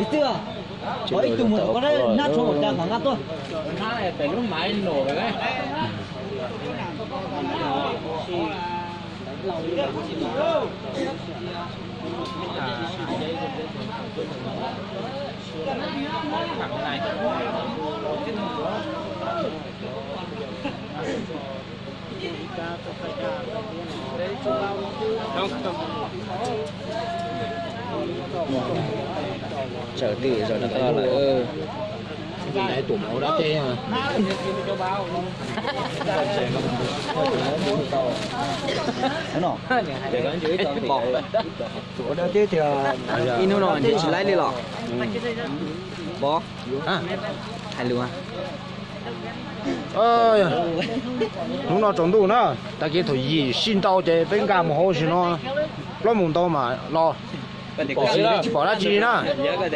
Ib tug, ib tug mus rau koj nab tsho ua cas nqa tuaj. Tsawm twm zaum no lawm. Ib hnub no ntshe tsis laib li los? Pov, hais lus. Hnub no tsaus ntuj na, tag kis thaum yim sij ntau ces peb nkag mus hauv sim no, plaub moos ntau mas los, pom tsis pom dab tsi li na. Yog koj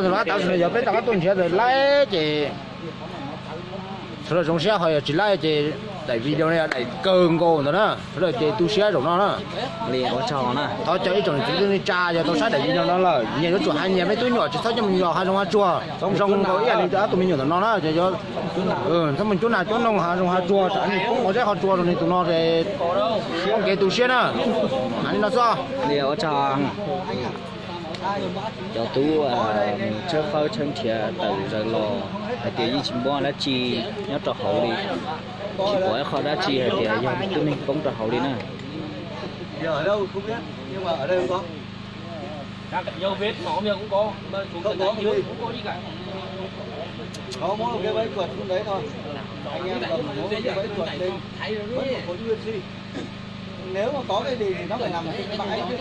tus qab tav su no yog peb rov qab tuaj nrhiav tes laib ces sawv daws zoo siab, ho yog tsis laib ces daim video no yog daim kawg nkaus ntawd na, sawv daws ces tu siab zaum no na. Thov caw ib tsoom niam txiv kwv tij neej tsa yog tau saib daim video no lawm, nyias yuav tsum hais nyias peb tub nyuam, tsis txhob coj mus yos hav zoov hav tsuag, zoo nkaus ib yam li ob tug me nyuam ntawm no na. Yog txhob mus cuab nas cuab noog hav zoov hav tsuag, tsam nws poob qhov zeb qhov tsua rau nws tus no ces muaj kev tu siab na. Hais li no xwb. Cov tub tshawb fawb tshawb nrhiav tawm zaws los hais tias yeej tsis muaj dab tsi nyob rau hauv li, tsis pom ib qho dab tsi hais tias yog tub neeg poob rau hauv li na. Nếu mà có cái gì thì nó phải nằm trên cái bãi chứ.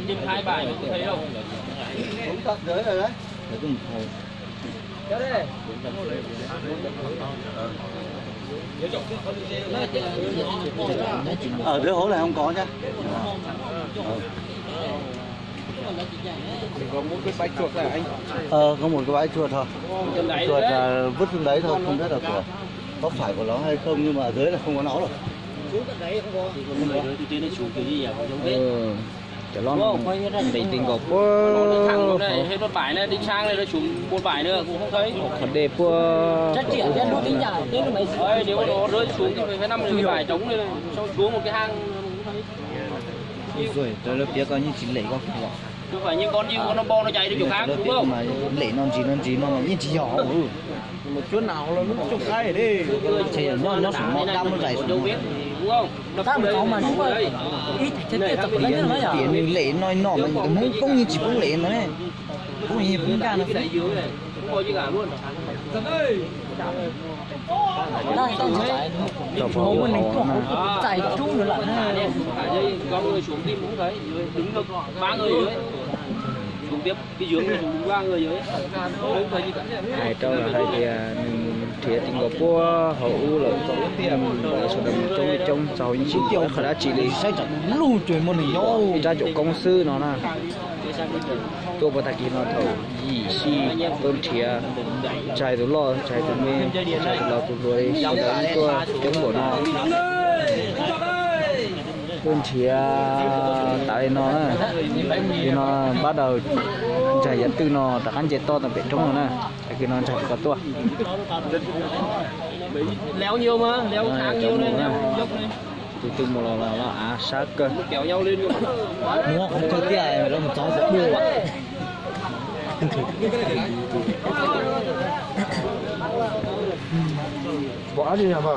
Trên hai bài mà tôi thấy đâu. Cũng tận dưới rồi đấy. Ở dưới hố này không có nhá. Có một cái bãi chuột là anh. Ờ, có một cái bãi chuột thôi. Chuột là vứt xuống đấy thôi, không biết là của, có phải của nó hay không nhưng mà ở dưới là không có nó rồi. Cov loj no ntes ti nkaus puag. Đi thẳng luôn này, đi sang này nó xuống một bãi nữa cũng không thấy. Qhov dej puag. Ui, lawv piav koj yeej tsis lem koj kiag los. Lem no ntsis no ntsis no mas yeej tsis yog. Ces nyob nyob saum no dab muab zais saum no. Tias nws lem no no mas Hmoob poob yeej tsis poob lem no ne. Poob yeej poob nkag no. Hais rau lawv hais tias nws nrhiav ti nkaus puag hauv ub lawm, sawv daws mus coob li coob txog yeej tsis pom qhov dab tsi li. Ib rab caum koob xwb no na. Tuaj puag tag kis no thaum yim sij tuaj nrhiav, ntshai tus loj ntshai tus me, ntshai tus laus tus hluas li, sawv daws tuaj coob npaum no. Tuaj nrhiav tas li no na. Li no npab daws ntshai yav twg no rov qab nce toj tau pem roob no na. Tag kis no ntshai tsis tau tuaj. Tus twg mus los los av sab kawg. Muab qhov chaw tiaj los mus txov kuv dua. Pom dab tsi nyom?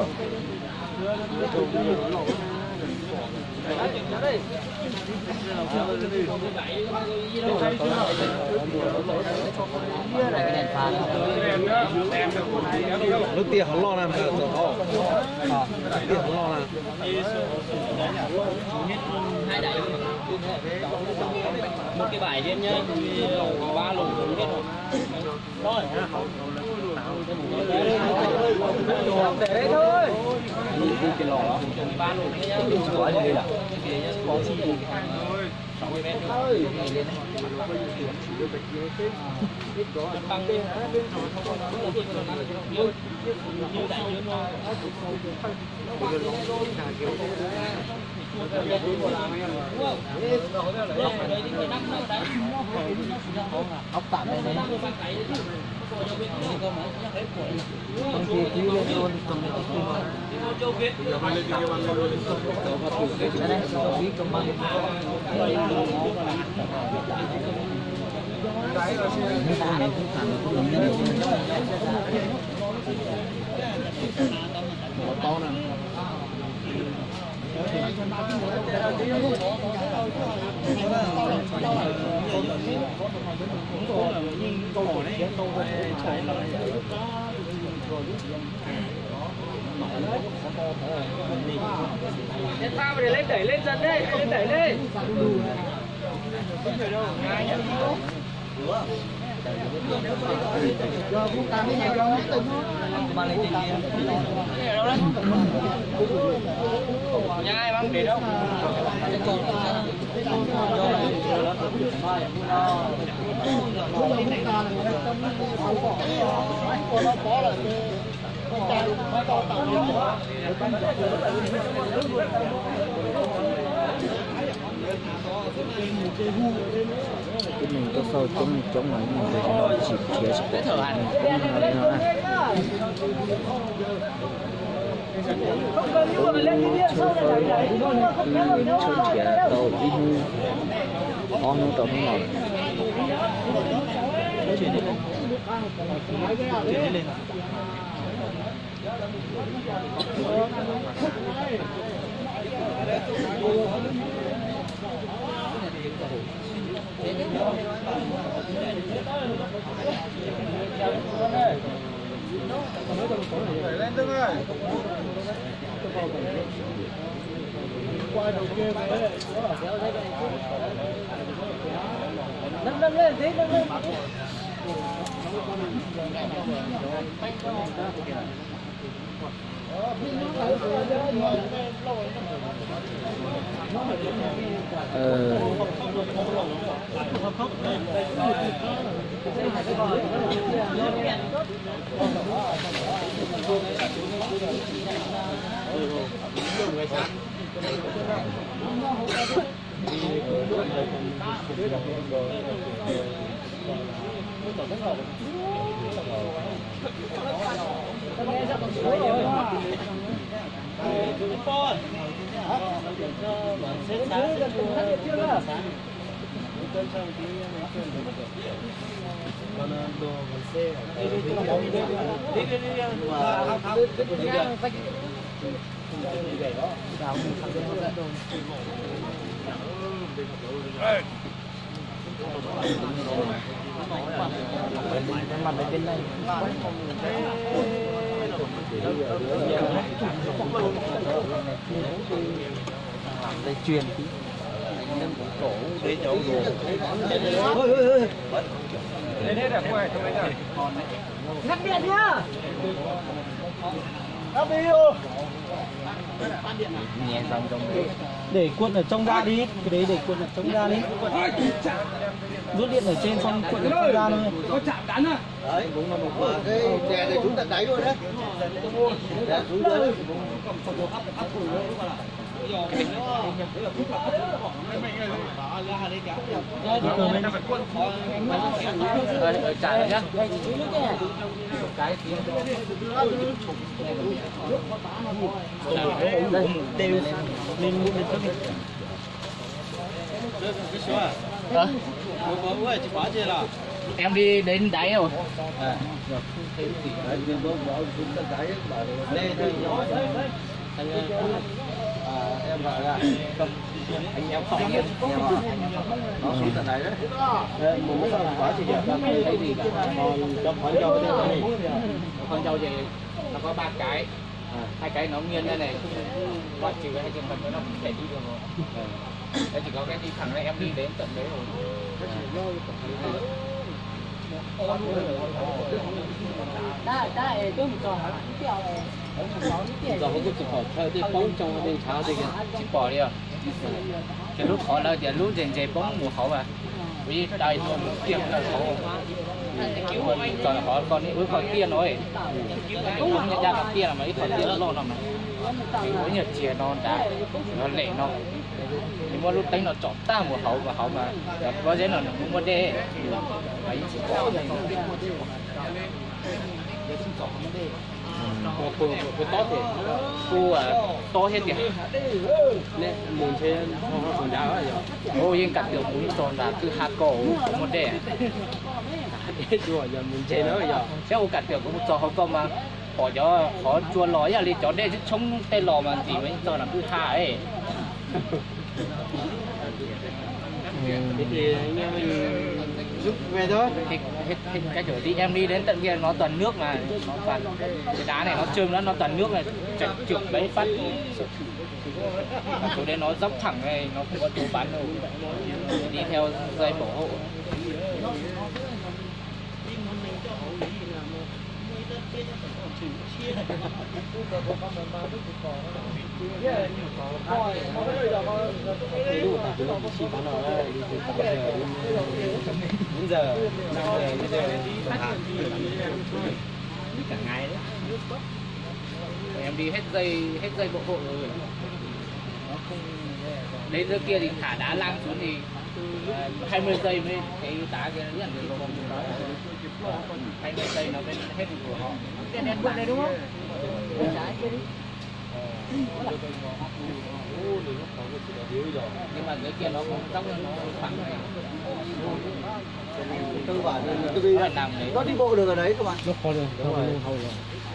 Lub tiaj hov loj na, txog tod. Tiaj hov loj na. Một cái bãi riêng nhá, lồng có ba lồng cũng hết rồi. Lên đẩy lên dần đây, lên đẩy lên. Tib neeg tuaj xauj coob li coob mas ib ntsis no tsis khiav tsis pom neeg coob no li no na. Tshawb fawb, tshawb khiav tau ib hnub ob hnub rau hnub no lawm. Ngắt điện nha. Ngắt video. Để cuộn ở trong ra đi, cái đấy để cuộn ở trong ra đi. Rút điện ở trên xong cuộn ở trong ra thôi. Đấy, cái đè này chúng ta đẩy luôn đấy. Đè xuống dưới. Rồi, rồi, trả lại nhá. Cái kia. Đây, đây. Hả? Em đi đến đấy rồi. Anh em họ, anh em họ, anh em họ. Nó xuống tận đấy đấy. Đây, một cái khóa chỉ điểm là cái gì cả. Còn cho khoản dầu cho khoản dầu thì nó có ba cái. Hai cái nó nguyên đây này, ngoại trừ hai trường hợp nữa nó không thể đi được rồi. Nó chỉ có cái đi thẳng này, em đi đến tận đấy rồi. Tsis pom li os. Ces lub qhov lawv tias lub ntses ntses poob mus hauv mas, kuv yeej dai tuaj mus tiag plaws hauv. Txog qhov koj niaj ub koj tiaj no, poob ncaj ncaj no tiaj no mas ib qho tiaj loj no mas, ua nyuag txiag no nrad, lem no, nws muab lub teeb no tsom tag mus hauv mas hauv mas, pob zeb no nws muaj muaj dej mas yeej tsis pom. Kuj tob thiab tiag. Yeej kam tias kuv txog nram kwj ha koj muaj dej. Thiab kuv kam tias kuv txog hauv koj mas pom cov qhov tsua los ib yam li cov dej tshoob tej los mas ntxim mas yeej txog nram kwj ha. Cái chỗ đi em đi đến tận kia nó toàn nước mà, nó toàn cái đá này nó trơn lắm, nó toàn nước này, chảy trượt mấy phát. Tus đấy nó dốc thẳng này, nó không có chỗ bắn đâu. Đi theo dây bảo hộ. Em đi hết dây, hết dây bảo hộ rồi. Đến dưới kia thì thả đá lăn xuống thì, ờ, hai mươi giây mới thấy đá kia lăn được. Hai mươi giây nó mới hết của họ. Nhưng mà dưới kia nó không dốc, nó phẳng này. Nó nằm đấy. Nó đi bộ được ở đấy cơ mà.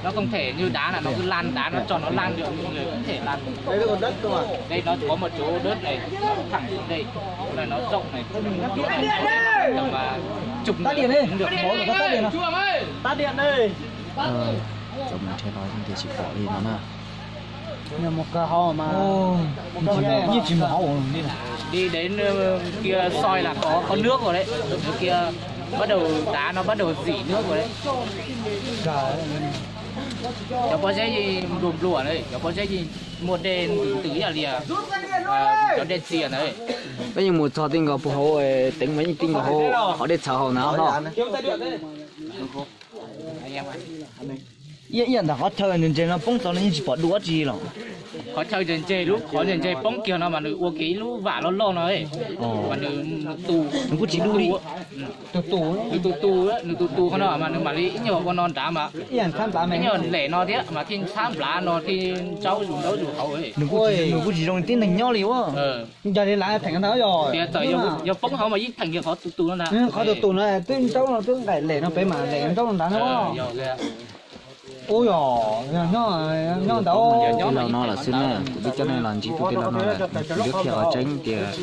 Nó không thể như đá là nó cứ lăn, đá nó cho nó lăn được, người cũng thể lăn. Đây nó có một chỗ đất này, nó thẳng xuống đây, là nó rộng này, tầm mà chục người cũng được. Tắt điện đi. Tắt điện đi. Txoj mov thiab no yeej tias tsis pom li no na. Yeej tsis mus hauv li. Đi đến, ờ, kia soi là có có nước rồi đấy. Ở kia bắt đầu đá nó bắt đầu dỉ nước rồi đấy. Cov pob zeb npluam npluam đấy, cov pob zeb muaj dej ntws ntws ib yam li, ờ, cov dej txias ntawd. Peb yeej mus txog ti nkaus puag hauv, teev mas yeej ti nkaus hauv qhov dej txhawv hauv na no. Ib yam ntawm qhov chaw ntses ntses no poob txog no yeej tsis pom dua dab tsi los. Qhov chaw ntses ntses, lub qhov ntses ntses poob kiag no mas nws ua kiag ib lub vam loj loj no, mas nws, nws kuj tsis dub li. Nws tus tus, nws tus tus qhov no mas nws mam li ib nyuag ua no nrad mas ib nyuag lem no thiab mas thiaj ntxhab nplav no thiaj ntsaub zus ntaub zus hauv. Nws kuj tsis zoo tib neeg nyob li ua. Yog li lawv theem ntawd yog, yog poob hauv mas yeej theem kiag qhov tus tus no ntag. Qhov tus tus no twb ntsaub no twb nqaim lem no pem mas lem ntsaub no ntag no. Ua yog, yog nyob ntawd. Tij laug no lawm xwb na, kuv twb coj nej los ntsib tus tij laug no lawm, kuv yuav qhia qhov tseeb tias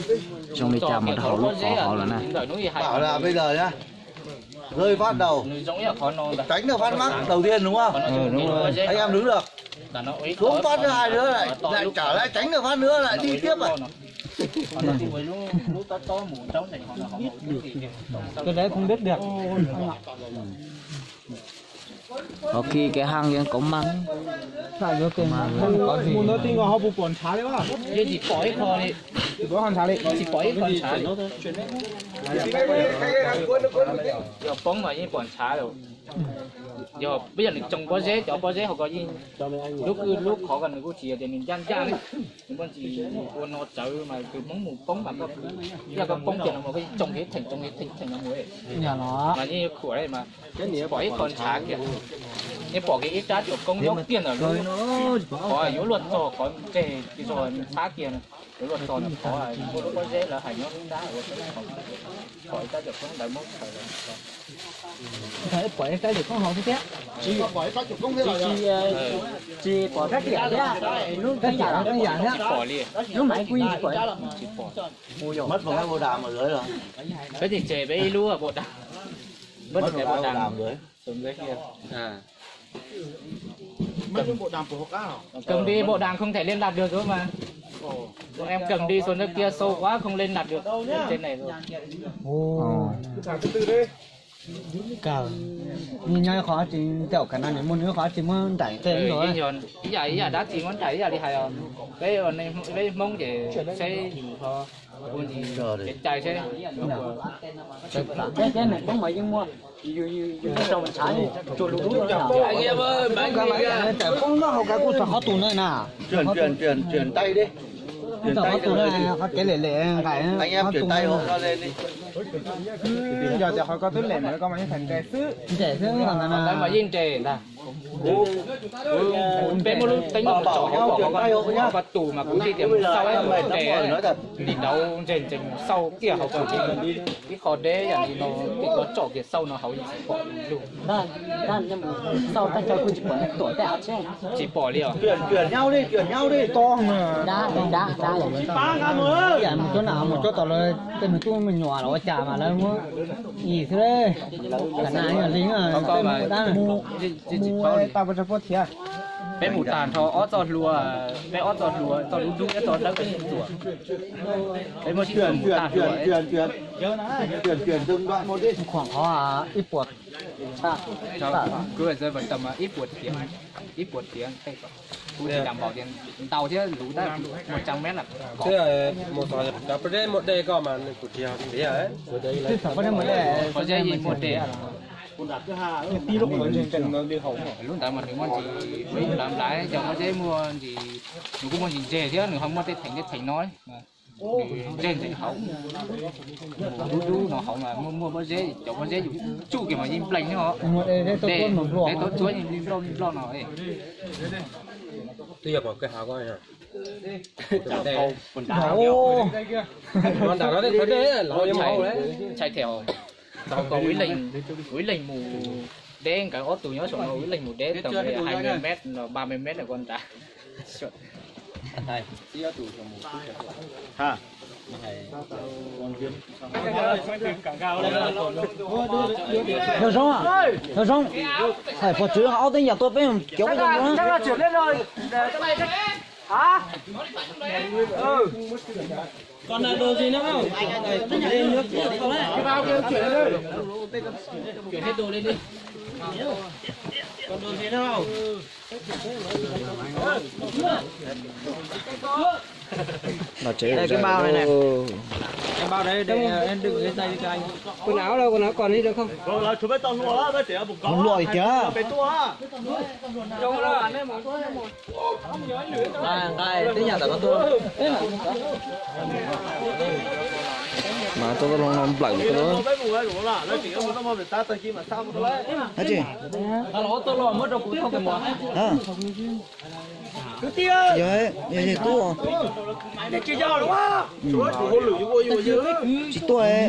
zoo li cas mus rau hauv lub qhov hauv lawm na. Rơi phát đầu. Tránh được phát mắc đầu tiên đúng không? Anh em đứng được. Xuống phát thứ hai nữa lại, lại trở lại tránh được phát nữa lại đi tiếp à? Cái đấy không biết được. Có khi cái hang kia có măng. Có gì? Yeej tsis pom ib qho li. Tsis pom ib qho ntshav li. Yog poob mas yeej pom ntshav lawm. Yog peb yog nws tsoo pob zeb, cov pob zeb hauv ko yeej, lub kwj lub qhov ko nws kuj tsis yog tias nws ncaj ncaj li. Nws muaj ntsis ua no tsawv mas tus Hmoob mus poob mas koj, yog koj poob kiag no mas koj tsoo ib theem tsoo ib theem no mus. Mas yeej yuav khuam mas pom ib qho ntshav kiag. Yeej pom kiag ib rab cuam koob nyob kiag ntawm lub qhov yuav luag txog qhov ntseg zog ntxhab kiag no. Yuav luag txog ntawm qhov muaj lub pob zeb lawv hais nyob lub nrab ua pom ib rab cuam koob ntawd muab khaws los. Pom ib rab cuam koob hauv thiab. Tsis pom ib rab cuam koob thiab los yog? Tsis pom rab riam thiab, rab riam thiab. Lub maiv kuj yeej tsis pom. Peb tsis tseg peb ib lub bộ đàm. Mất một cái bộ đàm rồi. Mấy cái bộ đàm của họ cá hả? Cần đi bộ đàm không thể liên lạc được rồi mà. Bọn em cần đi xuống nước kia sâu quá không liên lạc được trên này rồi. Kawg, nyob qhov tsis ntaus kav no nws muaj nws qhov tsis muab nraim tej. Ib yam ib yam dab tsi muab nraim ib yam li hais os. Peb, peb Hmoob ces seb yus ho ua ntsis kev cai seb. Peb teb nws Hmoob mas yeej muaj, yus rau ntshav tsuas lus dub. Tawm poob noj hauv kav kuj txog qhov tus na na. Txog qhov tus na, qhov kev lem lem nqaim qhov tus. Yog tias qhov koj twb lem mas koj mas yeej nres xwb. Nres xwb mas yeej nres ntag. Peb muab lub teeb tsom hauv kom koj tus mas kuv thiaj tias mus xauj nres, li nraud ntseg ntseg mus xauj kiag hauv kom ib qho deb yam li no, ib qho tsom kiag xauj no hauv tsis pom lug. Tsis pom li os. Mus cuab na, mus cuab tom lawv tej me tub me nyuam los ua cas mas lawv muab ib xwb. Tam na yog li dab. Peb mus tag nrho ob txoj hlua, peb ob txoj hlua, txoj dub dub thiab txoj dawb peb txuas. Peb muab sib txuas mus tag hlua. Khoom qhov ib puas, ib puas tiav, kuv tsis kam npaum tias ntau thiab luv tab mus tsaa mev lawm. Mus txog cov pob zeb muaj dej koj mas nws kuj tsis yog ntiav. Pob zeb yeej muaj dej. Lub ntawd mas nws muaj ntsis, ua ib lawv nplais cov pob zeb muaj ntsis, nws kuj muaj ntsis ntseg thiab nws ho muaj tej theem tej theem no. Nws ntseg ntseg hauv, dub dub no hauv mas muaj muaj pob zeb, cov pob zeb yus tsuj kiag mas yeej nplees thiab os. Dej tub tsuab yeej nploj nploj no. Twb yog pom kawg hav ko. Ntawm no tej qhov dej los yeej mus hauv lawm. Ntshai thiab, tau kom ib leeg mus deb, nkawd ob tug nyob saum no ib leeg mus deb tau hai mươi mét, ba mươi mét ko nrad. Yog zoo, yog zoo, hais pog tswv ob teeb yam tuaj peb cov. Còn đồ gì nữa không? Đây, cái bao này này. Cái bao đấy để em đựng cái giày cho anh. Quần áo đâu, quần áo còn đi được không? Không lội kìa. Nqaij, nqaij, tib yam ntawm no tuaj. Mas tuaj loo no nplawm tuaj. Tsis, yog, yog tub. Tsis tuaj.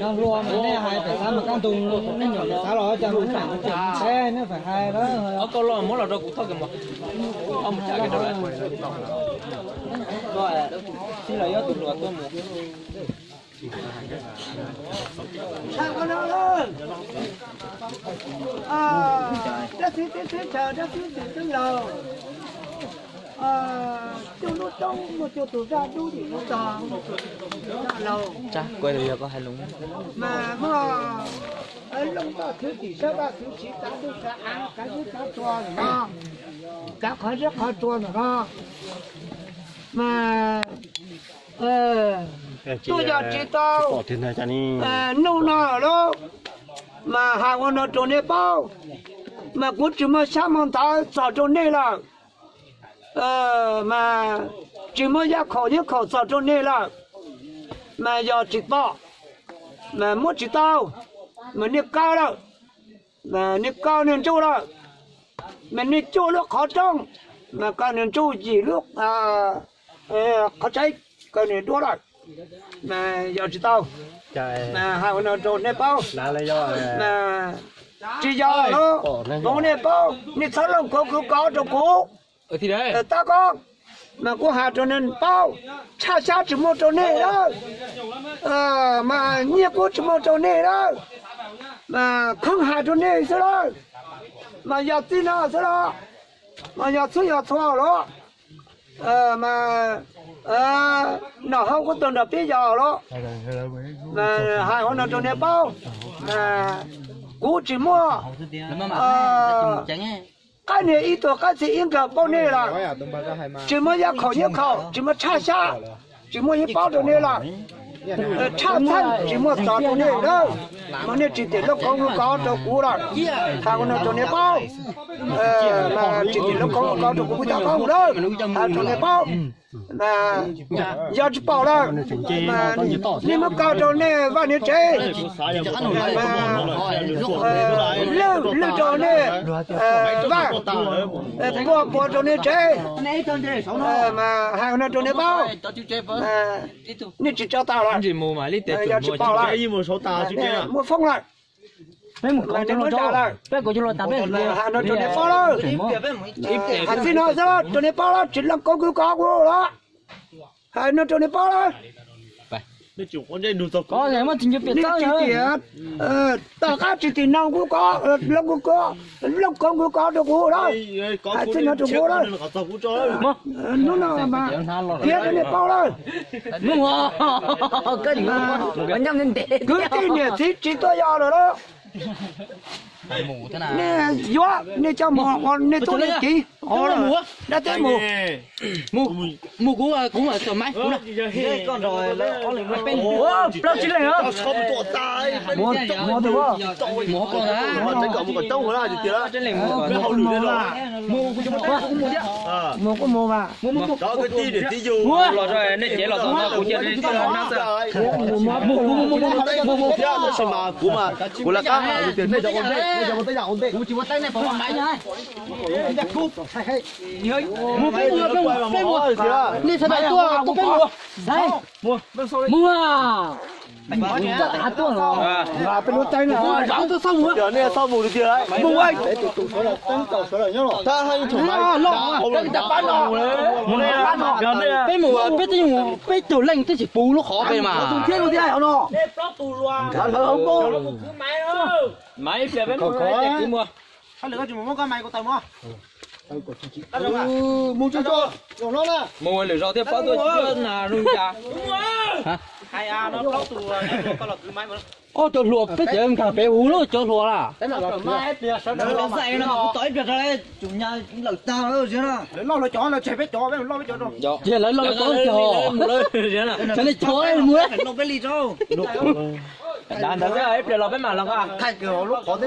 Cov hluas mas nej hais pem xav mas kaj ntug nej nyuam pem xav los cas mas nej pem xav nej pem hais lawm. Ob kauj loj muab los rau kuv thauj kiag mog. Thauj mus tsa kiag rau lawv. Txij los yog tus hluas tuaj mus. Dab xib teb teb chaws, dab xib teb teb laug, cuaj lub roob muaj cuaj tus zaj dub dim lub tog, zaj laug. Mas muaj Looj Toj Thwv Tim, Sab Vaj Xwv Tsiv, Tav Ntuj Tav Av, Kav Zib Kav Tsua no, Kav Qhov Zeb Qhov Tsua no, mas tuaj yog tsis tau nug no lawm, mas hais ua no rau nej paub, mas kuv tsis muaj xyab muaj ntawv txog rau nej lawm, mas tsis muaj yaj khaum nyob khaum txog rau nej lawm, mas yog tsis pom, mas muab tsis tau, mas nej kaw lawm, mas nej kaw nej ntsuj lawm, mas nej cuaj lub qhov rooj, mas kaw nej ntsuj yim lub qhov tseeb, kaw nej duab lawm, mas yog tsis tau, mas hais ua no rau nej paub, mas tsis yog lawm, hais nej paub, nej txhob looj kov kwv kov rau kuv. Tab koj, mas kuv hais rau nej paub, tshaj xyab tsis muaj rau nej lawm, mas nyiaj kuj tsis muaj rau nej lawm, mas kheev hais rau nej xwb lawm, mas yog txij no xwb los Mas yog txhua yog txhua los, mas noj hauv kuv tuaj nrog peb yos los, mas hais qhov no rau nej paub. Kuv tsis muaj qab niag ib tug qab txij ib nkawm paub nej lawm. Tsis muaj yaj khaum nyiaj khaum, tsis muaj tshaj xyab, tsis muaj yeeb paub rau nej lawm. Tshaj txheej tsis muaj txov rau nej lawm, mas nej tsis tim lub koob lub koob rau kuv lawm. Hais qhov no rau nej paub. Mas tsis tim lub koob lub koob rau kuv pub cov koob lawm, hais rau nej paub. Yog tsis pom lawm, nej muab kaw rau nej vaj nej tsev, lwj lwj rau nej vaj, puag puag rau nej tsev. Mas hais qhov no rau nej paub, nej tsis tso tawm lawm, yog tsis pom lawm, muaj foob lawm. Peb mus kov cov hluas, peb kov cov hluas tas peb hais no rau nej paub lawm. Hais txij no xwb rau nej paub lawm, tsis lub koob kuv kov kuv los. Hais no rau nej paub lawm. Kov muaj tsis ncu piam txawb, tsis tias tom qab tsis tim no kuv kov, lub koob kuv kov, lub koob kuv kov rau kuv lawm. Hais txij no rau kuv lawm. Hnub no mas qhia rau nej paub lawm. Kwv tij niam txiv tsis tuaj yos lawm los, nej yuav nej coj mus ua nej txoj kev, dab teb mus. Mus, kuv, kuv txom maiv kuv no. Plaub tsib leeg os. Mus kuv mus, kuv mus thiab. Mus kuv mus mas. Los nej cev los tau no kuv cia li hnab xwb. Mus, mus, mus, mus, mus, mus, mus thiab, tab sis mas kuv mas kuv lawv qab hais tias nej cov ua ntej, nej cov ua ntej, kuv tsis ua teb nej puas ua maiv. Mus peb mus, peb mus, peb mus. Nej sawv daws tuaj, tuaj peb mus. Mus. Peb lub teb no. Peb mus, peb twb mus peb caug leej twb tsis puv lub qhov peb mas. Mus ua lwm zaus thiaj paub tuaj na zoo cas. Ob cov hluas peb cov nkag pem huv lub cov hluas lawm. Ces lawv loj lawv cov, cov nej cov mus. Ntawd xwb ib pliag los peb mam los. Qhov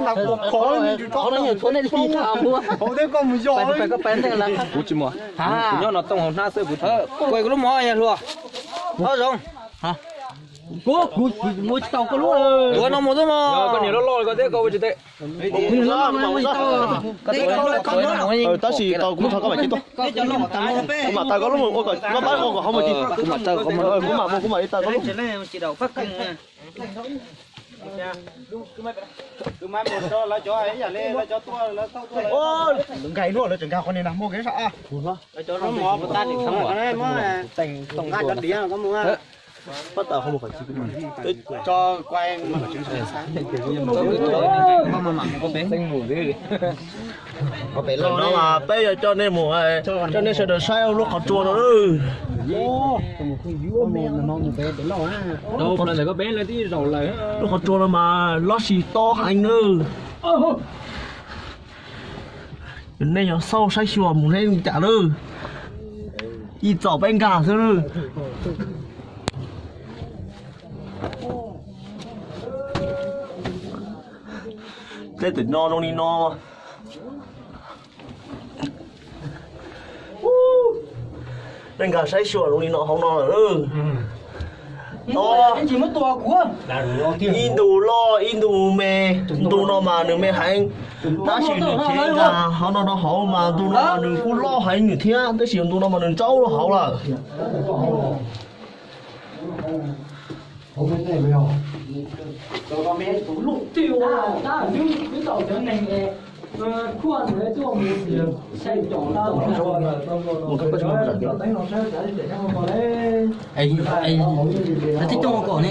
no yog tshuav nej li mus. Kuv tsis mus, kuv nyob no tooj hauv hnab xwb kuv. Kuv lub mov yog hluas. Ob zoo. Kuv, kuv mus tsis tau koj lub. Tuav no mus xwb mog. Koj niam loj loj koj thiab koj ua tsis tau. Tab sis tau kuv rho koj mam cev tuaj. Kuv mam taw koj lub mus ua kom koj pab ua kom hauv mus ti. Kuv mam mus kuv mam li taw koj lub. Nkag no lawv tseem nkag qhov ni na muaj kev sab. Peb yuav coj nej mus, coj nej sawv daws saib lub qhov tsua no. Lub qhov tsua no mas loj sis tob heev nawb. Nej yog xauj saib xyuas mus neb li cas lawm. Ib txom peb nkag xwb lawm. Tej tam no zoo li no. Nej nkag saib xyuas zoo li no hauv no lawm. Ib ntu loj ib ntu me, ntu no mas nws me heev, tab sis nws khiav nkag hauv no rau hauv mas ntu no mas nws kuj loj heev nws thiab, tab sis ntu no mas nws ntsaub rau hauv lawm. Twb coj kom ne.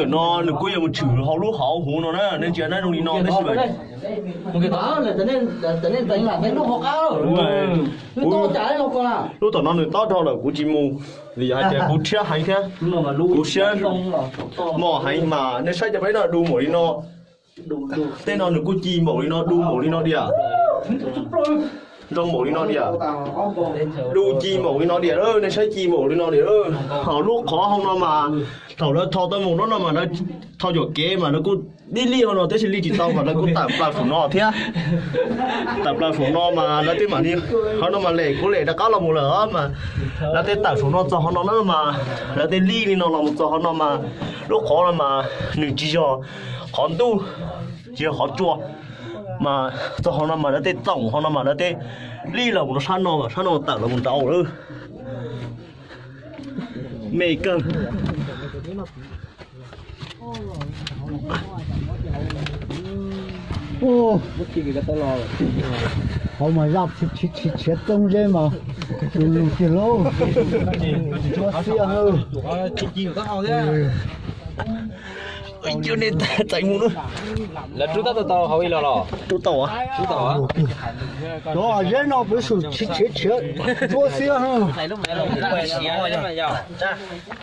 ntawm no nws kuj yuav mus tshwm hauv lub hauv huv no na, nej ntsia na, zoo li no tab sis mas lub tom no nws tob dhau lawm kuv tsis mus, vim yog hais tias kuv rhiab heev thiab, kuv siab mos heev mas nej saib cov peb no du npaum li no. Tej no nws kuj ci npaum li no, du npaum li no diam, zoo npaum li no diam, du ci npaum li no diam, nej saib ci npaum li no diam. Ho lub qhov hauv no mas thaum lawv tho tau mus no no mas lawv tho yuam kev mas lawv kuj lij lij hauv no tab sis lij tsis tau mas lawv kuj tawm plaws saum no thiab. Tawm plaws saum no mas lawv twb mam li, qhov no mas lem kuv lem rov qab los mus lawm mas lawv tej tawm saum no txog qhov no na mas lawv tej lij li no los mus txog qhov no mas lub qhov no mas nws tsis yog qhov ntuj, tsis yog qhov tsua mas txog qhov no mas lawv tej txoom qhov no mas lawv tej lij los mus rau sab no, sab no tawm los mus nraud lawm. Me kawg. Hauv mas zaj tshiav txoob zeb mas lus lus tiag lauj, tsuab xiab na. Ib co nej txais mus na. Lawv rub tab tau tau hauv ib los los? Rub tau. Rub tau. Cov zeb no peb sum tshiav tshiav tshuab xiab.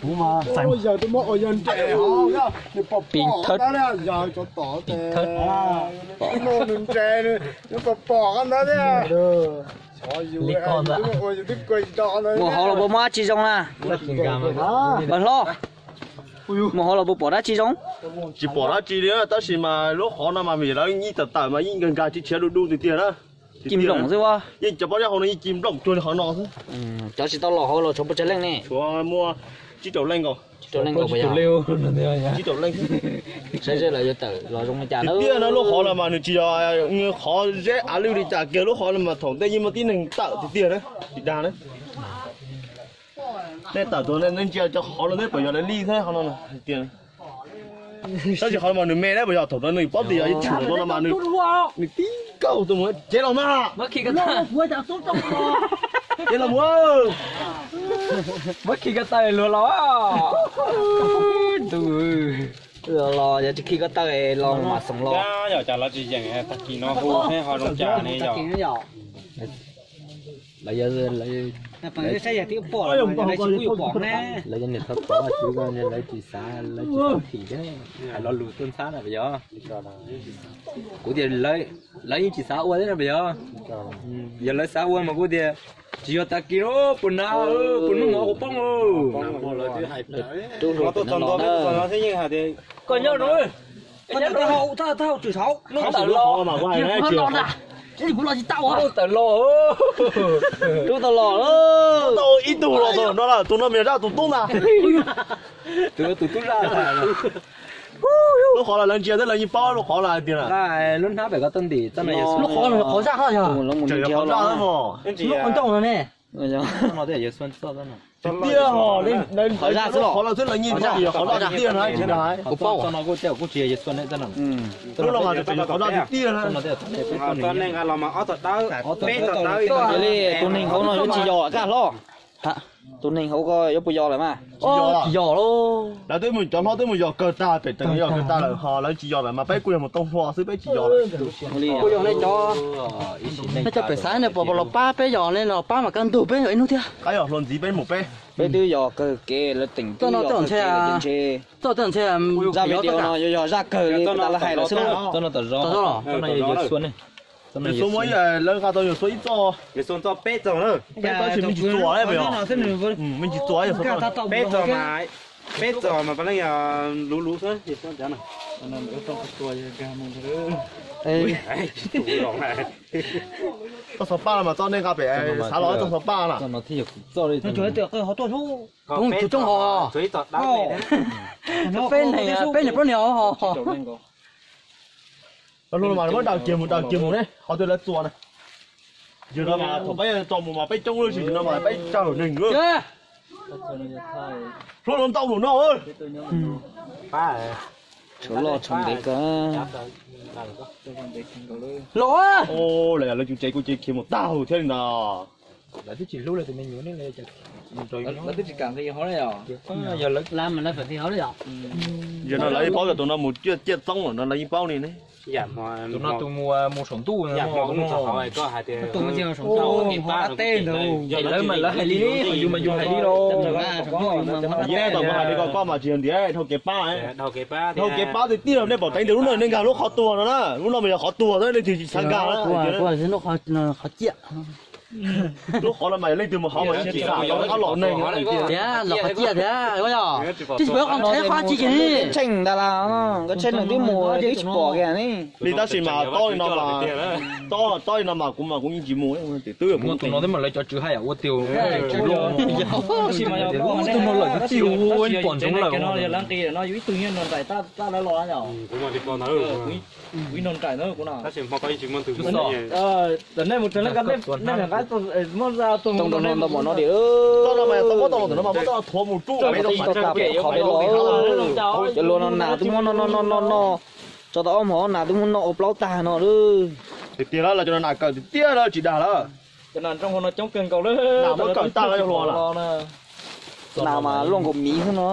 Kuv mas txais. Pim thawb. Pim thawb. Li ko ntawd. Mus hauv los puas muaj dab tsi zoo na? Npawg hlob, mus hauv los puas pom dab tsi zoo? Tsis pom dab tsi li, tab sis mas lub qhov no mas vim lawv yeej tawm tawm mas yeej nkag nkag tsis tshiav du du tiag tiag na. Ci nploom xwb ua. Yeej cov pob zeb hauv no yeej ci nploom cuag li qhov no xwb. Cov tsis tau los hauv los tshuav puas tsawg leej ne? Tshuav muaj tsib rau leej nkaus. Tsib rau leej nkaus puas yog? Tsib rau leej. Saib seb lawv yuav tawm los zoo li cas na. Tiag na, lub qhov no mas nws tsis yog qhov zeb av lwj li cas kiag, lub qhov no mas thaum ntej yeej muaj tib neeg tawm tiag tiag na, tsis dag na. Nej tawm tuaj nej ntsia cov qhov no nej pom yog lawv li thiab qhov no tiag. Tab sis qhov no mas nws me dab puas yog, thaum no nws paub tias yog ib tshum no mas nws tib kaug tuaj mus ces los mas. Ces los mus. Muab khi ko taw luag los. Los yog tsis khi ko taw los mam xoom los. Yog cas lawv tsis yeem tag kis no hu thiab ho zoo cas ne yog? Lawv yog, lawv yog niam thab thov lawv tsis, lawv tsis tau thim thiab hais lo lus tuaj ntxhab na puas yog? Kuv tias lawv yeej tsis xav ua thiab na puas yog? Yog lawv xav ua mas kuv tias tsis yog tag kis no, puas na, puas hnub mov kuv poob. Koj nyob no, thab hau tswm saud, lub tawm los, kuv los tsis tau, lub tawm los, lub tau los, tau ib tug los no, tus no mas zaj tus tub ntag. Tus tus tub zaj. Lub qhov los lawv ntsia thiab lawv yeej paub lub qhov los hais tias lub hnab pem ko tau ntim, lub qhov, qhov zaj hos yog, qhov zaj mos, lub qhov ncauj no ne. Tiag, qhov zaj xwb los qhov los xwb lawv yeej paub tias yog qhov zaj tiag na, tsis dag. Kuv paub no kuj tsis yog Yesu ne. Lub no mas tseem yog qhov zaj tiag na. Li tus neeg hauv no yuav tsis yog kaj hlob. Tus neeg hauv ko yuav puas yog lawm mas? Tsis yog lawm. Lawv twb mus, cov hlob twb mus yos kawg tag, pem teem yos kawg tag lawm ho lawv tsis yos lawm mas peb kuj yog mus tau hluas xwb, peb tsis yos lawm. Kuj yog nej cov, nej cov pem xav ne, puas los pab peb yos ne, los pab mas kaj ntug peb yos ib hnub thiab. Qab yog hluas ntxiv peb mus peb. Peb twb yos kawg kev, lawv teem twb yos kawg kev, ntshe zaj video no yuav yog zaj kawg li tas lawv hais lawm xwb. Yawg Xuab muab, lawv nqa tau Yawg Xuab ib txoj, Yawg Xuab txoj peb txoj na, peb txoj tsis, me ntsis txuas, me ntsis txuas Yawg Xuab, peb txoj mas, peb txoj mas pas leej yog luv luv xwb. Txoj xov paj no mas txoj nej nqa pem xav los txoj xov paj na. Peb neeg plaub niag. Hlub no mas muab daws kiag mus, daws kiag mus ne, qhov twg lawv txuas na. Yog no mas thaum peb tso mus mas peb coob lawm, tsis no mas peb tsawg neeg lawm. Hlub no ntau mus no. Tshuav loj tshuav ntev kawg. Los, lawv cov tsev kuj cia khiav mus tag huv thiab li ntag. Lawv twb tsis hlub lawv tus me nyuam ne, lawv twb tsis kam nqi hauv na yog. Yog lawv, yog no lawv yeej paub tias tus no mus ciaj ciaj txoob lawm no lawv yeej paub li ne. Tus no tus mus, mus saum ntuj, tus mus saum ntuj, lawv mas lawv hais li, yus mas yus hais li los. Yog tau kuv hais li ko, koj mas tsis yog ntiav, dhau kev pab, dhau kev pab tiag tiag. Nej pom teev tias lub no nej nkag lub qhov tuag no na, lub no mas yog qhov tuag xwb, leej twg tsis xav nkag na. Qhov ciaj. Lub qhov no mas yog leej twg mus hauv mas yeej tsis xam, qab los neeg. Tiag, los qhov ciaj thiab, twb tsis paub qhov tsheb qhov tsis kiag li. Tsheej ntag las, nkawd tsheej nws twb mus twb tsis pom kiag ne. Li tab sis mas tob li no mas, tob, tob li no mas kuv mas kuv yeej tsis mus, twb muaj tus no thiab mas lawv cov tswv haj yam ua tiag, tswv loj. Muaj tus no lawm twb tij ua pom ntsoov lawm. Tau no mas tau muab tau los ntawm no mas muab tau thuav mus ruj peb tau qhov peb los. Cov luag no nas twb muab noj noj noj noj, tso tau ob hmos nas twb muab noj ua plaub tag no lawm. Tiag tiag los cov nas kawm tiag tiag lawm tsis dag lawm. Cov nas nroog hauv no coob kawg nkaus lawm. Nas muab kawm tag yog hluas lawm. Nas mas luaj nkaus miv xwb no.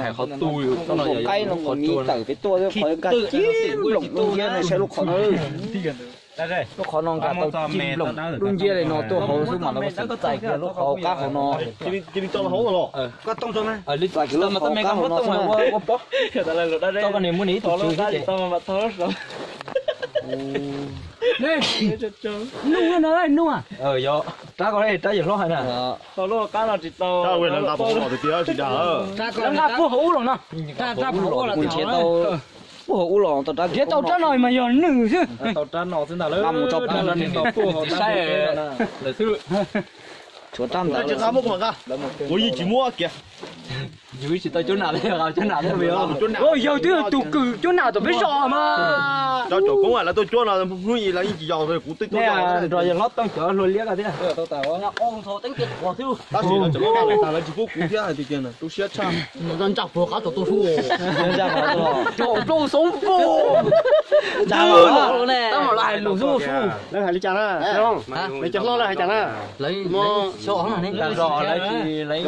Nkaus qaib no nkaus miv tawm pem tuaj, qhov nkag cib nploom dub nciab no, saib lub qhov no. Lub qhov no nkag tau cib nploom dub nciab li no tuaj hauv xwb mas lawv txais kiag lub qhov hauv qab hauv no. Txais kiag lub qhov hauv qab hauv no xwb na. Nuj no, nuj. Rab ko rab yawg hlob hais na. Nqa puag hauv ub los no. Nrhiav tau puag hauv ub los tau rab, nrhiav tau rab no mas yog nws xwb. Nqa mus tso plig no saib. Tshuav rab ntawd. Kuv yeej tsis muab kiag. Yus tsis tau cuab nam li, cuab nam li. Yawg twb yog tus kws cuab nam tom peb zos mas. Cov tsoom koob lawv tuaj cuab no hnub ib lawv yeej tsis yos kuv twb tuaj nrog yawg hlob Tooj cov hlua liab ko thiab. Tab sis lawv tseem muab tas lawv tsis pub kuv thiab hais tias tu siab tshaj. Ntsaj puag qab tau tuaj sub. Ntsaj puag xoob puag. Tab mam lawv hais lus xub sub. Lawv hais li cas na? Lawv cov hlob lawv hais cas na? Lawv tas zog lawv tsis, lawv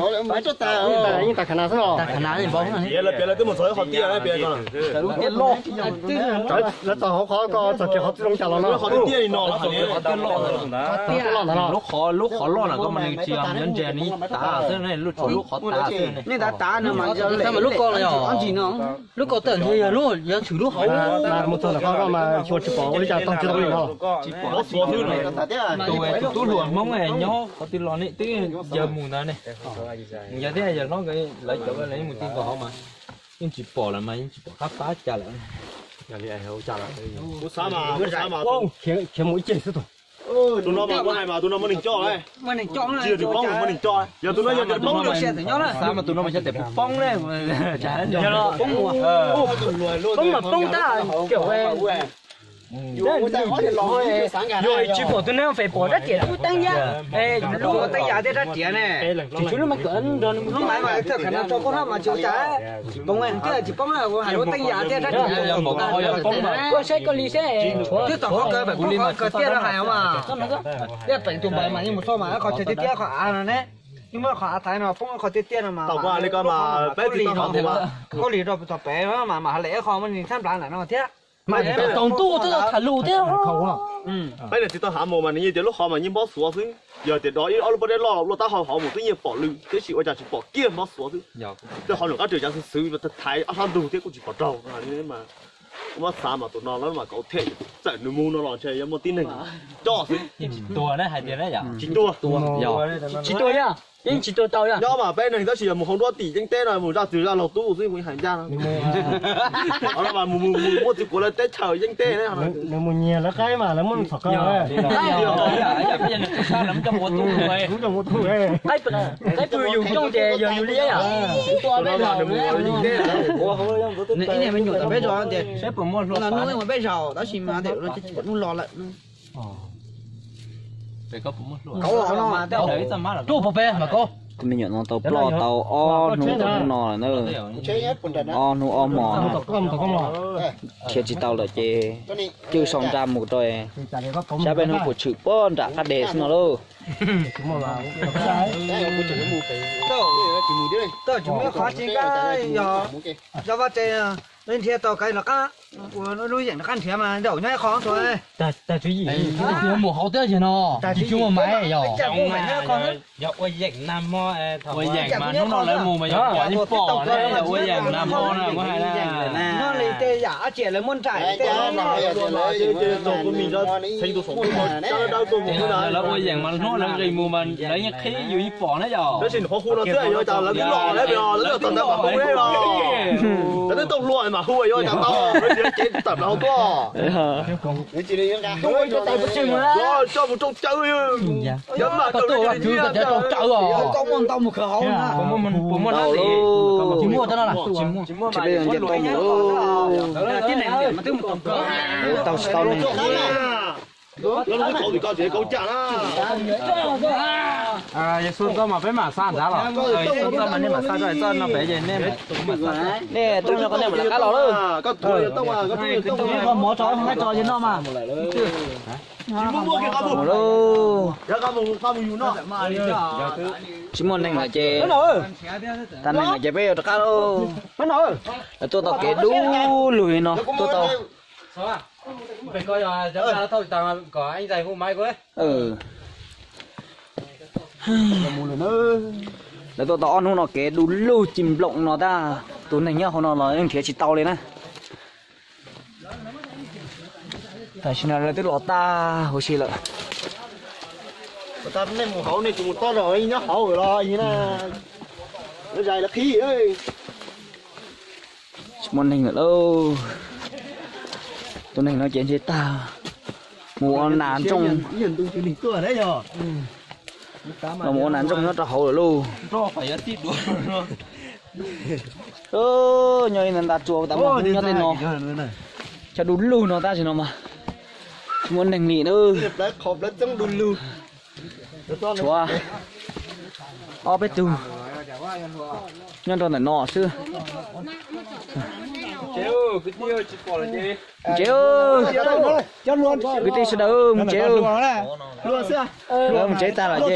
yeej tas khav nas xwb los. Lawv piav lawv twb mus txog qhov tiaj lawv piav ko. Lawv txog hauv qhov ko txog kiag qhov txwj loo cas los no. Qhov tiaj li no, qhov tiaj loj ntawd no. Lub qhov, lub qhov loj no ko mas nws tsis yog nyob ntse nws tav xwb ne, lub tshuav lub qhov tav xwb ne. Nej tav tav no mas lub ko los yog ntsis no. Lub ko tawm ntshe yog lub, yog tshwm lub hauv. Mus txog ntawm qhov ko mas xyuas tsis pom ua li cas tog tsis tau li no. Tsis pom xwb no. Tus, tus tub hluas Hmoob nyob qhov twg los nej twb yawg mus ntawd ne. Mus yawg thiab yawg hlob nkawd lawv cov lawv yeej mus tig nkaus hauv mas yeej tsis pom lawm mas yeej tsis pom qab pab cas lawm. Khiav mus ib ceg xwb tus. Tus no mas kuv hais mas tus no muaj neeg coj, tsis yog tsis poob muaj neeg coj, yog tus no yog tsis poob. Xav mas tus no mas xyov tes puas poob ne. Poob mas poob tab. Yog tsis pom tus neeg feem pom rab riam lub teeb yam, lub teeb yam thiab rab riam ne. Tsis tshuav lub maiv kawm nrog lub maiv mas thaj khav no tso koj hab mas tsis ua cas. Tsis poob thiab tsis poob, hais lub teeb yam thiab rab riam. Koj saib koj li seb. Twb txog qhov kawg, poob qhov kawg tiaj no hais os mas. Thiab peem tus npawg mas yeej mus txog mas qhov chaw tiaj tiaj qhov av no ne. Yeej muab qhov av thaiv no poob qhov tiaj tiaj no mas. Kaub lis rau tom pem mas mam hais lem qho muaj neeg txhab nplhav ntawm no thiab. Mas tau ntuj twb tau tham lus thiab. Peb niam txiv tau hav mus mas nws yeej tias lub qhov mas yeej npob xuav xwb, yog tias dov ib ob lub pob zeb loj luaj tab hau hauv mus twb yeej pom lwm, tiam sis ua cas tsis pom kiag npob xuav xwb. Tej qhov nram qab riam cas xwb xwb thaiv ob sab ntug thiab kuj tsis pom raug li. Kuv muab xav mas tus no lawv mas kauv them, txawm nws mus no los ntshe yuav muaj tib neeg coj xwb. Tsis tuag na, hais tias na yom. Tsis tuag. Tsis tuag yog yeej tsis tuag tau yog. Nyob mas peb neeg tab sis yog mus hauv nruab tim yeeb teb no mus zaj twg zaj laug tub xwb kuv hais ncaj no. Muaj txiv kuv lawv teb chaws yeeb teb. Nws mus nyiag lawv qaib mas lawv muab nws txhom qab. Qaib pw yus coob ces yog yus li yom. Ib niag me nyuam tom peb zos tias hnub mus peb zaum tab sis mas hnub los lawm. Tuaj pem mas ko. Tus me nyuam no tau ploj tau ob hnub tau hnub no lawm na. Ob hnub ob hmo na. Khiav tsis tau lawm ces cwj sau nra mus rau sab peb hnub puas tshwm puag nram qab deg xwb no lauj. Yog vaj tse, nrhiav tau kaiv los qab, ua lub yeem rov qab nrhiav mas zaum nyob ib qho tuaj. Tag tswv yim, mus hauv teb chaws no, tsis muaj maiv yog. Yog ua yeem nag hmo, ua yeem mas hnub no lawv mus mas yog pom yeej pom ne, yog ua yeem nag hmo na kuv hais na. Nyob li tej yam dab tsi lawv muab nraim tej. Lawv ua yeem mas hnub lawv nqis mus mas lawv yeej qhib yus yeej pom na yog. Tab sis nws qhov hu no xwb yog cas lawv twb los lawm, lawv twb los mas hu, lawv twb tau hluas mas hu yog cas tau, lawv tsis cev tawm plaws hauv tuaj. Coj mus rooj caw, yog mas kawg li tiag. Koj muaj ntau mus khawv hauv na. Puas muaj hnab li? Tsis muaj. Tsis muaj mas tsis muaj. Tau tsis tau ne. Lawv twb kauv tim ko tsis kauv cam na. Yexus txoj mas peb mam xa nrad los. Yexus txoj mas nej mam xa txoj no pem ces nej, nej tooj no koj nej mam lawv qab los lawm. Koj mov tso, koj tso ces noj mas. Tsis muaj neeg lawm ces, tag neeg lawm ces peb yuav rov qab lauj. Lawv tuaj tau kev du lug li no tuaj tau. Lawv tuaj tau ob hnub no kev du lug ci nploom no tag, tus neeg nyob hauv no los yeej nrhiav tsis tau li na. Tam sim no lawv twb los tag huv si lawm. Nej mus hauv nej tsis mus tob zog nyob hauv los zais lawv qhib. Tsis muaj neeg lawm lauj. Tus neeg no ces ntshe tag mus ua nas ntsooj, los mus ua nas ntsooj nyob rau hauv lawm lauj. Nyob li ntawd nta tsua tas mas nyob tej no, chaw du lug no tab sis no mas tsis muaj neeg li na. Tshuav ob peb tug nyob rau ntawm no xwb. Mus tsev, kwv tij sawv daws mus tsev. Mus tsev tag lawm ces.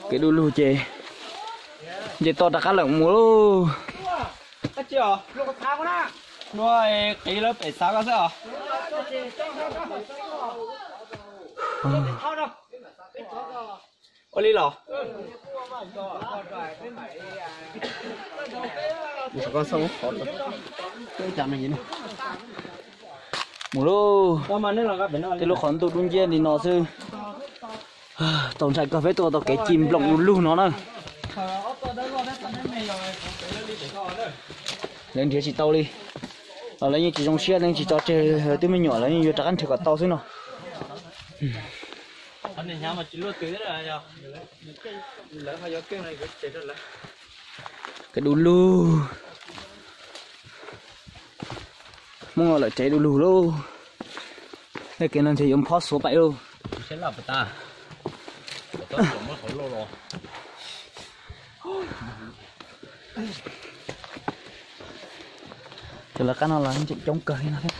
Kev du lug ces nce toj rov qab lawm mus lauj. Qiv lawv pem xav ko xwb os. Ua li los. Mus lauj. Tej lub qhov ntuj dub nciab li no xwb. Tau ntshai kawg peb tuaj tau kev ci nploom du lug no na. Lawv nrhiav tsis tau li, los lawv yeej tsis zoo siab, lawv yeej tsis tso tseg, twb me nyuam lawv yeej yuav rov qab nrhiav kom tau xwb no. Kev du lug. Hmoob lawm tsev du lug lauj. Tej kev no ntshe yuav phob xuav paim lauj. Cov lawv qab no los tseem coob kawg li no thiab.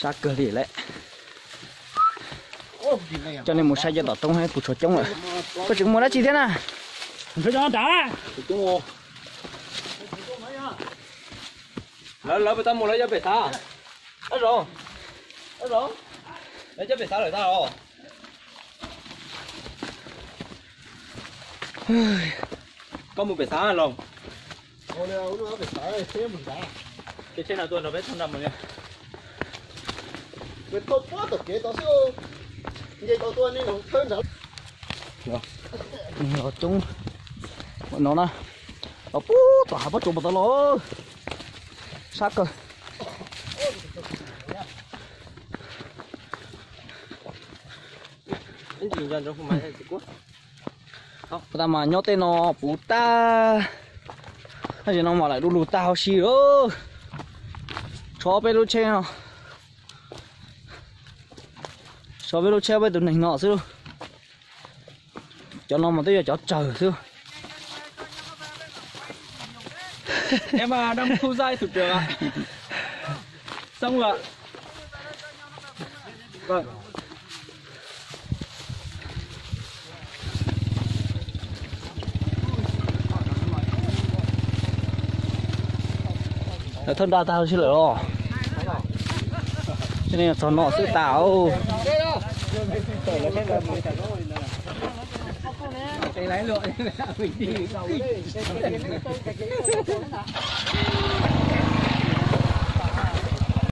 Sab kawg li lawm. Coj nej mus saib cov tom roob puas tshuav coob lawm. Koj tseem muaj dab tsi thiab na? Lawv, lawv puas tau mus lawv cov pem xav? Lawv cov pem xav lawm tag os. Koj mus pem xav los? Ces tsheb no tuaj nrog peb txog nram mus li. Los coob no na, los puag tom hav pob tsuas puag tod los, sab kawg. Puag ta mas nyob tej no puv tag, tab sis no mas lawm du lug tag huv si lawm. Tshuav peb lub tsheb no, tshuav peb lub tsheb peb tus neeg no xwb. Cov no mas twb yog cov tsawg xwb. Lawv thawj nra tag huv si lawm los. Txog no xwb tas.